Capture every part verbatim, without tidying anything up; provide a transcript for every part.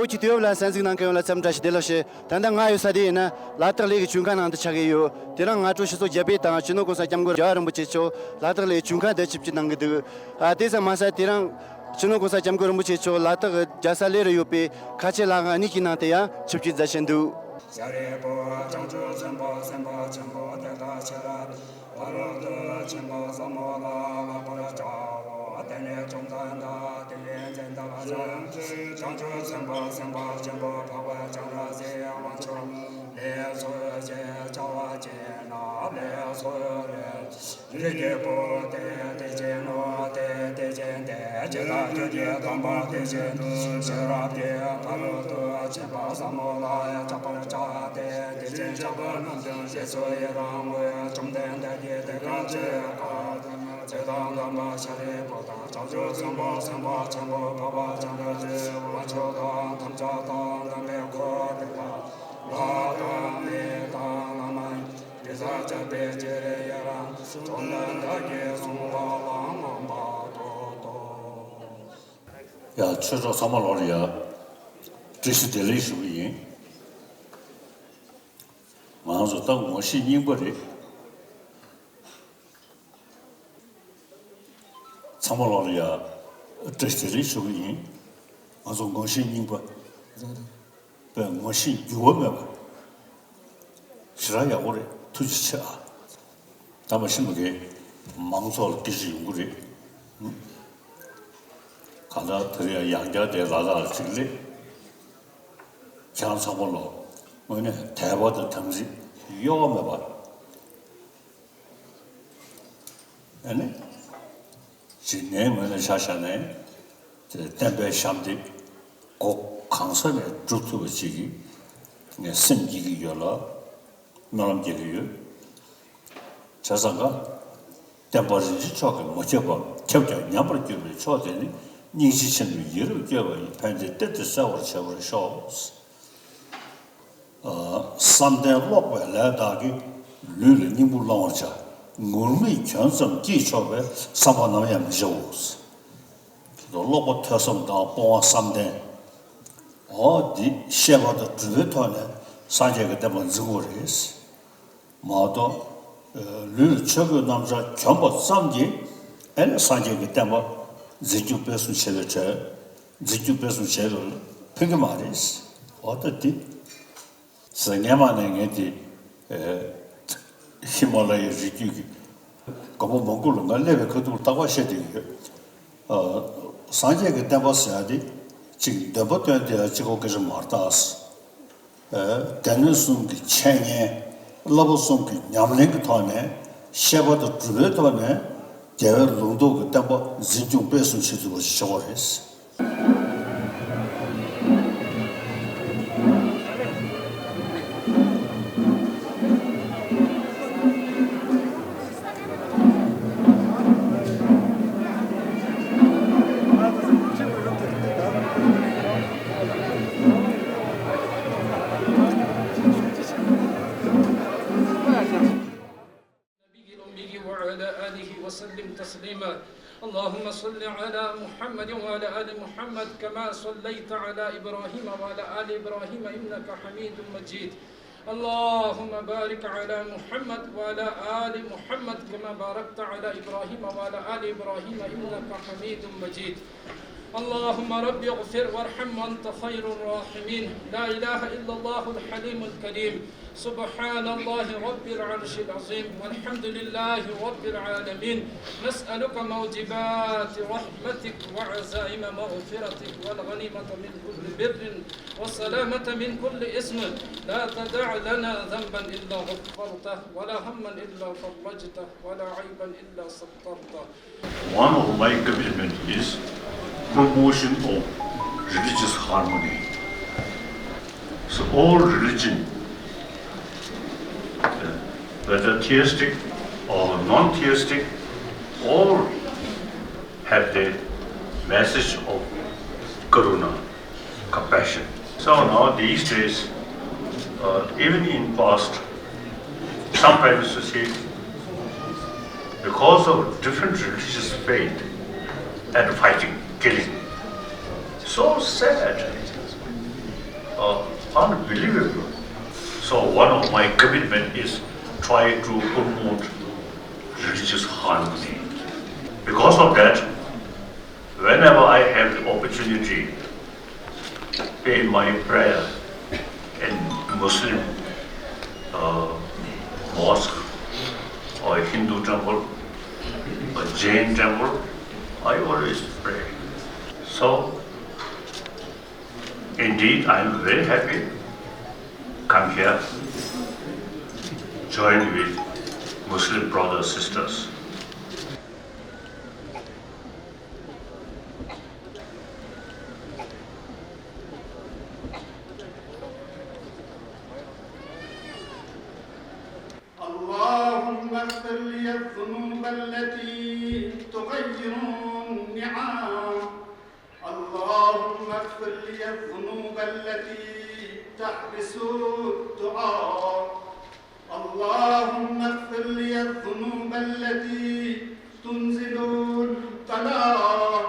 ཅིག་དུས་བབ་ལ་གསན་གཟིགས་གནང་མཁན་ཡོངས་ལ་འཚམས་འདྲི་ཞུ། བདེ་ལེགས་ཞུ། ད་ལྟ་ང་ཡོད་ས་དེ་ཡིན་ན་ལ་དྭགས་གླེ་གི་ཆུ་མཁར་ནང་དུ་ཆགས་ཀྱི་ཡོད། དེ་རིང་སྔ་དྲོ་སྤྱི་ཚོགས་བརྒྱ་པའི་དང་སྤྱི་ནོར་གོང་ས་སྐྱབས་མགོན་རྒྱལ་བ་རིན་པོ་ཆེ་མཆོག་ལ་དྭགས་གླེ་ཆུ་མཁར་དུ་ཆིབས་བསྒྱུར་གནང་གི་འདུག་ཨ་དེ་ཙམ་མ་ཟད་དེ་རིང་སྤྱི་ནོར་གོང་ས་སྐྱབས་མགོན་རིན་པོ་ཆེ་མཆོག་ལ་དྭགས་རྒྱལ་ས་གླེ་རུ་ཡོད་པའི་ཁ་ཆེ་ལྷ་ཁང་གཉིས་ཀྱི་ནང་དུ་ཡང་ཆིབས་བསྒྱུར་མཛད་བཞིན་འདུག་ཤཱ་རིའི་བུ་བྱང་ཆུབ་སེམས་དཔའ་སེམས་དཔའ་ཆེན་པོ་དེ་དག་ཕྱི་རབས་བར་དུ་ཕྱིན་པ་ཟབ་མོ་ལ་བསྔགས་པར་བྱའོ། དེ་ནས་བཅོམ་ལྡན་འདས་དེའི་མཚན་ཐོས་པ་ཅིག་བྱང་ཆུབ་སེམས་དཔའ་སེམས་དཔའ་ཆེན་པོ་འཕགས་པ་སྤྱན་རས་གཟིགས་དབང་ཕྱུག་ལེགས་སོ་ཞེས་བྱ་བ་ཅིག་ན་ལེགས་སོ་ལེགས། རིགས་ཀྱི་བུ་དེ་དེ་བཞིན་ནོ། དེ་དེ་བཞིན་ཏེ། ཇི་ལྟར་ཁྱོད་ཀྱིས་དམ་པ་དེ་བཞིན་དུ་ཤེས་རབ་ཀྱི་ཕ་རོལ་ཏུ་ཕྱིན་པ་ཟབ་མོ་ལ་ཡང་གྲགས་པར་བྱ་སྟེ། དེ་བཞིན་གཤེགས་པ་རྣམས་ཀྱང་རྗེས་སུ་ཡི་རང་ངོ་། བཅོམ་ལྡན་འདས་ཀྱིས་དེ་སྐད་ཅེས་བཀའ་སྩལ་པ། ཇི་ལྟར་དམ་པ་ཤཱ་རིའི་བུ་དང་བྱང་ཆུབ་སེམས་དཔའ་སེམས་དཔའ་ཆེན་པོ་འཕགས་པ་སྤྱན་རས་གཟིགས་དབང་ཕྱུག་དང་ཐམས་ཅད་དང་ལྡན་པའི་འཁོར་དེ་དག་ལྷ་དང་མི་དང་ལྷ་མ་ཡིན་དྲི་ཟར་བཅས་པའི་ཕྱིར་ཡི་རང་བཅོམ་ལྡན་འདས་ཀྱིས་གསུངས་པ་ལ་མངོན་པར་བསྟོད་དོ། ཡ། ཆོས་གྲོགས་ཚང་མ་ལོག་ལ་ཡ། བཀྲ་ཤིས་བདེ་ལེགས་ཞུ་གི་ཡིན། ང་ཚོ་ད་ངོ་ཤེས་རྙིང་པ་རེད། ཚང་མ་ལོག་ལ་ཡ། བཀྲ་ཤིས་བདེ་ལེགས་ཞུ་གི་ཡིན། ང་ཚོ་ངོ་ཤེས་རྙིང་པ། དཔེ་ངོ་ཤེས་འགྱུར་བ་མེད་པ། ཞེ་དྲག་ཡག་པོ་རེད། ཐུགས་རྗེ་ཆེ་ཨ། ད་མ་ཤེས་པ་གི་མང་ཚོགས་ལ་སྐད་ཆ་ཡོང་གི་རེད། ཨུ། གང་ལྟར་དེ་རིང་ཡང་བསྐྱར་དེ་ལ་དྭགས་ལ་གཅིག་སླེབས། ཁྱེད་རང་ཚང་མ་ལོ་དངོས་གནས་དད་པ་དང་དམ་ཚིག་གཡོ་བ་མེད་པ། ཨ་ནི། ཅིག་ངའི་ངོས་ནས་ཆ་བཞག་ནས་དེ་བསྟན་པའི་ཞབས་འདེགས་སྒོ་གང་ས་ནས་སྒྲུབ་ཐུབ་པ་ཅིག་གིས་ངས་སེམས་བསྐྱེད་ཀྱི་ཡོད་ལ། སྨོན་ལམ་རྒྱག་གི་ཡོད། བྱས་ཙང་ཀ། བསྟན་པ་རིན་ཆེན་མཆོག་གིས་མ་ཁྱབ་པ་ཁྱབ་ཀྱང་ཉམས་པར་གྱུར་པའི་མཆོག་དེ་ནི། སྙིང་རྗེ་ཆེན་པོས་ཡིད་རབ་བསྐྱོད་པ་ཡི། ཕན་བདེ་གཏེར་དུ་གསལ་བར་བྱེད་པར་ཤོག། ཨ། བསམ་གཏན་ཀློག་པའི་ལས་དག་གིས། ལུས་ལ་སྙིང་པོ་བླང་བར་བྱ། ངུར་སྨྲིག་གྱོན་ཙམ་སྐྱེས་ཆོག་པའི། བསམ་པ་ནམ་ཡང་མི་བྱའོ། ཀློག་པ་ཐོས་བསམ་དང་སྤོང་བ་བསམ་གཏན། འོ་འདི་ཤེས་པ་དང་སྒྲུབ་པའི་ཐོག་ནས་སངས་རྒྱས་ཀྱི་བསྟན་པ་འཛིན་དགོས་རེད། མ་གཏོགས། ལུས་ལ་ཆོས་གོས་སྣམ་སྦྱར་གྱོན་པ་ཙམ་གྱིས་ཨེ་ནི་སངས་རྒྱས་ཀྱི་བསྟན་པ་འཛིན་སྐྱོང་སྤེལ་གསུམ་བྱེད་པའི་གྲས། འཛིན་སྐྱོང་སྤེལ་གསུམ་བྱེད་པར་ཕན་གྱི་མ་རེད། འོ་ད་འདི། ཟེར་སྔས་མ་ནས་ངས་དེ། ཨེ། ཧི་མ་ལ་ཡའི་རི་རྒྱུད་ཀྱི་སྒོམ་པ་མང་པོ་ལ་ང་སླེབས་པའི་ཁ་ཐུག་རྟག་པར་བཤད་བསྡད་ཀྱི་ཡོད། ཨ། སངས་རྒྱས་ཀྱི་བསྟན་པ་ཟེར་ཡ་དེ་གཅིག་འདོན་པ་བཏོན་བསྡད་ཡ་གཅིག་པོ་སྐད་ཆ་མ་རེད་ད། ཨ། སྡེ་སྣོད་གསུམ་གྱི་འཆད་ཉན། བསླབ་པ་གསུམ་གྱི་ཉམས་ལེན་གྱི་ཐོག་ནས། བཤད་པ་དང་སྒྲུབ་པའི་ཐོག་ནས། རྒྱལ་བའི་ལུང་རྟོགས་ཀྱི་བསྟན་པ་འཛིན་སྐྱོང་སྤེལ་གསུམ་བྱེད་ཐུབ་པ་ཞིག་བྱེད་དགོས་རེད། النبي الأمي وعلى آله وسلم تسليما. اللهم صل على محمد وعلى آل محمد كما صليت على إبراهيم وعلى آل إبراهيم إنك حميد مجيد. اللهم بارك على محمد وعلى آل محمد كما باركت على إبراهيم وعلى آل إبراهيم إنك حميد مجيد. اللهم رب اغفر وارحم وأنت خير الراحمين. لا إله إلا الله الحليم الكريم. سبحان الله رب العرش العظيم والحمد لله رب العالمين. نسألك موجبات رحمتك وعزائم مغفرتك والغنيمة من كل بر والسلامة من كل إثم. لا تدع لنا ذنبا إلا غفرته ولا هما إلا فرجته ولا عيبا إلا سترته. One of my commitment is promotion of religious harmony. So all religion, uh, whether theistic or non-theistic, all have the message of karuna, compassion. So now these days, uh, even in past, some private society, because of different religious faith and fighting, killing. So sad. Uh, unbelievable. So one of my commitment is try to promote religious harmony. Because of that, whenever I have the opportunity, pay my prayer in Muslim uh, mosque or Hindu temple or Jain temple, I always pray. So indeed, I am very happy. Come here, join with Muslim brothers, sisters. اللهم اغفر لي الذنوب التي تغير النعم. اللهم اغفر لي الذنوب التي تحبس الدعاء. اللهم اغفر لي الذنوب التي تنزل البلاء.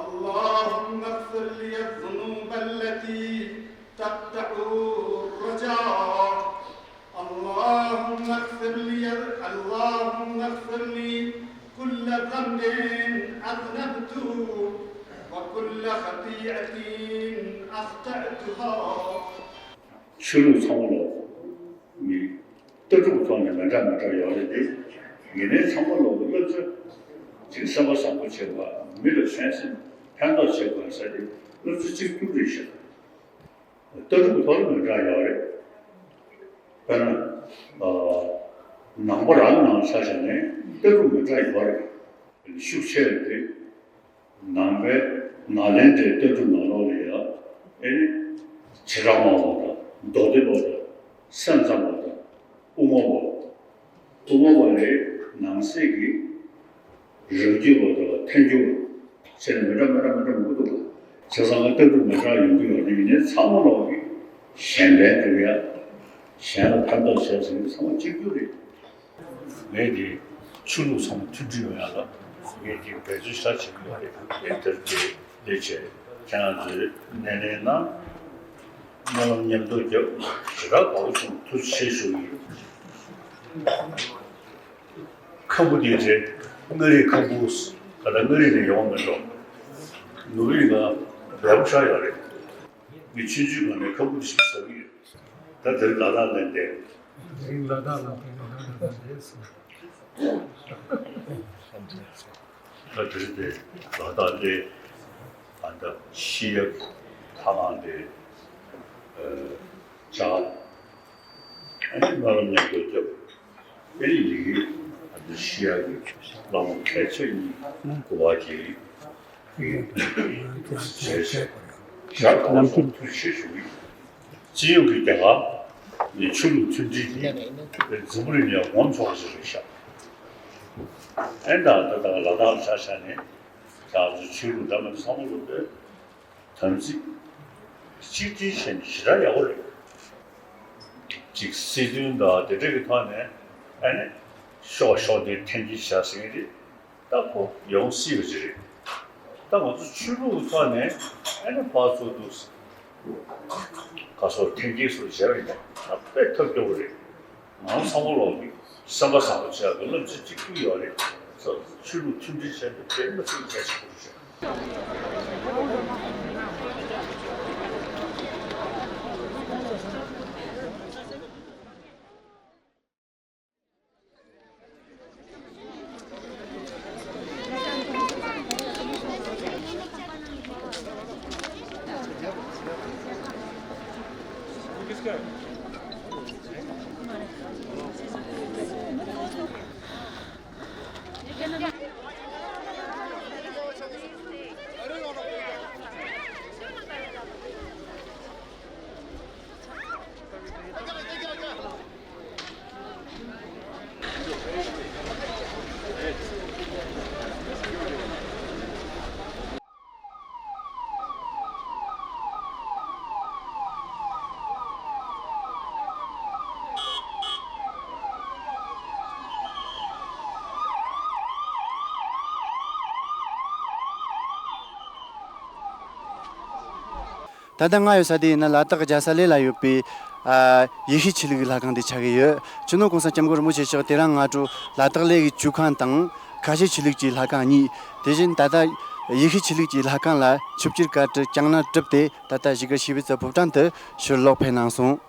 اللهم اغفر لي الذنوب التي تقطع الرجاء. اللهم اغفر لي، اللهم اغفر لي كل ذنب أذنبته وكل خطيئة أخطأتها. ཆོས་ལུགས་ཚང་མ་ལ་མི་ལྟ་གྲུབ་ཐོག་ནས་མི་འདྲ་མི་འདྲ་ཡོད་རེད་དེ། ཡིན་ནའི་ཚང་མ་ལ་སློབ་གསོ་ཅིག་སེམས་པ་བཟང་པོ་བྱེད་པ། མི་ལ་གཞན་སེམས་ཕན་ཐོགས་བྱེད་པ་ཟེར་ཏེ་སློབ་གསོ་གཅིག་གྱུར་རེད་ཤག་ལྟ་གྲུབ་ཐོག་ལ་མི་འདྲ་ཡོད་རེད། དཔེར་ན། ཨ། ནང་པ་རང་ནང་ཆ་བཞག་ནས་ལྟ་གྲུབ་མི་འདྲ་ཡོད་རེད། ཤུགས་ཆེ་རེད་དེ། ནང་པའི་ནཱ་ལེནྡྲའི་ལྟ་གྲུབ་ནང་ལོགས་ལ་ཡང་ཨེ་ནི། བྱེ་བྲག་སྨྲ་བ་དང་མདོ་སྡེ་པ་དང་སེམས་ཙམ་པ་དང་དབུ་མ་པ། དབུ་མ་པ་ལས་ནང་གསེས་ཀྱི་རང་རྒྱུད་པ་དང་ཐལ་འགྱུར་བ་བྱས་ནས་མི་འདྲ་མི་འདྲ་མི་འདྲ་མང་པོ་འདུག་པ། བྱས་ཙང་ལྟ་གྲུབ་མི་འདྲ་ཡོང་གི་ཡོད་རེད། ཡིན་ནའི་ཚང་མ་ལོག་གི་གཞན་ཕན་སྒྲུབ་ཡ། གཞན་ལ་ཕན་ཐོགས་བྱས་ཟིན་གྱི་ཚང་མ་གཅིག་གྱུར་རེད། ངས་དེ་ཆོས་ལུགས་ཚང་མ་མཐུན་སྒྲིལ་ཡོང་ཡ་ལ་ངས་དེ་འབད་བརྩོན་ཞེ་དྲག་བྱེད་ཀྱི་ཡོད་རེད། ངས་དེར་དེ་ལས་བྱས་ཁྱེད་རང་ཚོས་སྣེ་ལེན་གནང་། སྨོན་ལམ་མཉམ་དུ་རྒྱབ། ཞེ་དྲག་དགའ་པོ་བྱུང་། ཐུགས་རྗེ་ཆེ་ཞུ་གི་ཡིན། ཁམ་བུ་དེ་རེད། མངའ་རིས་ཁམ་བུ། ད་ལྟ་མངའ་རིས་ནས་ཡོང་མེད་འགྲོ། ནུབ་རིའི་ནང་བལ་པོ་ཤར་ཡོད་རེད། མི་ཆུང་ཆུང་ངང་ནས་ཁམ་བུ་དེ་ཞིག་ཟ་གི་ཡོད། ད་དེར་ལ་དྭགས་ལ་བསྡད། དེ་རིང་ལ་དྭགས་ལ་བསྡད། ལ་དྭགས་ལ་བསྡད་ཟེར། ད་དེ་རིང་དེ་ལ་དྭགས་ལ་ད་ལྟ་ཤི་ཡ་ཐ་མང་དེ། ཨ་ནི་སྨོན་ལམ་མཉམ་དུ་རྒྱབ། ཨེ་ནི་ཡི་གེ་ཨ་ནི་ཤི་ཡ་གི་བླ་མ་གལ་ཆེ་གཉིས་སྐུ་པར་གྱིས་ཡི་གེ་མཇལ་བྱས་ཞབས་ཐོག་སོང་ཐུགས་རྗེ་ཆེ་ཞུ་གི། སྤྱི་ཡོངས་ཀྱི་རྒྱ་གར་ནི་ཆོས་ལུགས་མཐུན་སྒྲིལ་གྱི་འཛམ་བུ་གླིང་ནས་ངོམ་ཆོག་པ་ཞིག་རེད་ཤག་ཨེ་ད་ད་ད་ལ་དྭགས་ལ་ཆ་བཞག་ནས་ད་ང་ཚོ་ཆོས་ལུགས་འདྲ་མིན་ཚང་མ་ལོ་པའི་དམ་ཚིག་གཅིག་སྒྲིལ་བྱས་ནས་ཞེ་དྲག་ཡག་པོ་རེད། གཅིག་སྲིད་དོན་དང་དེ་འདྲ་གི་ཐོག་ནས་ཨ་ནི་ཤོག་ཤོག་དེ་འཐེན་འཁྱེར་བྱ་ཟིན་རེད། ད་ཁོ་ཡོང་སྲིད་པ་ཅིག་རེད། ད་ང་ཚོ་ཆོས་ལུགས་ཐོག་ནས་ཨ་ནི་ཕར་ཚུར་དུ་ག་སོགས་འཐེན་འཁྱེར་སོགས་བྱས་པ་ཡིན་ན་ད་དཔེ་ཐབས་སྐྱོ་པོ་རེད། ང་ཚང་མ་ལོག་གི་སེམས་པ་བཟང་པོ་བྱས་པའི་བློ་ཆེན་གཅིག་གྱུར་ཡོད་རེད། ཚོ་ཆོས་ལུགས་མཐུན་སྒྲིལ་བྱས་ཏེ་དཔེ་མི་སྲིད་གལ་ཆེན་པོ་རེད། ད་ལྟ་ང་ཡོད་ས་དེ་ཡིན་ན་ལ་དྭགས་རྒྱལ་ས་གླེ་ལ་ཡོད་པའི་ཨ་ཡེ་ཤུའི་ཆོས་ལུགས་ཀྱི་ལྷ་ཁང་དེ་ཆགས་ཀྱི་ཡོད། སྤྱི་ནོར་གོང་ས་སྐྱབས་མགོན་རིན་པོ་ཆེ་མཆོག་དེ་རིང་སྔ་དྲོ་ལ་དྭགས་གླེ་གི་བཅུ་ཁང་དང་ཁ་ཆེ་ཆོས་ལུགས་ཀྱི་ལྷ་ཁང་གཉིས། དེ་བཞིན་ད་ལྟ་ཡེ་ཤུའི་ཆོས་ལུགས་ཀྱི་ལྷ་ཁང་ལ་ཆིབས་བསྒྱུར་བཀའ་དྲིན་བསྐྱངས་གནང་གྲུབ་སྟེ། ད་ལྟ་བཞུགས་སྒར་ཞི་བའི་རྩེ་ཕོ་བྲང་དུ་ཕྱིར་ལོག་ཕེབས་གནང་སོང་།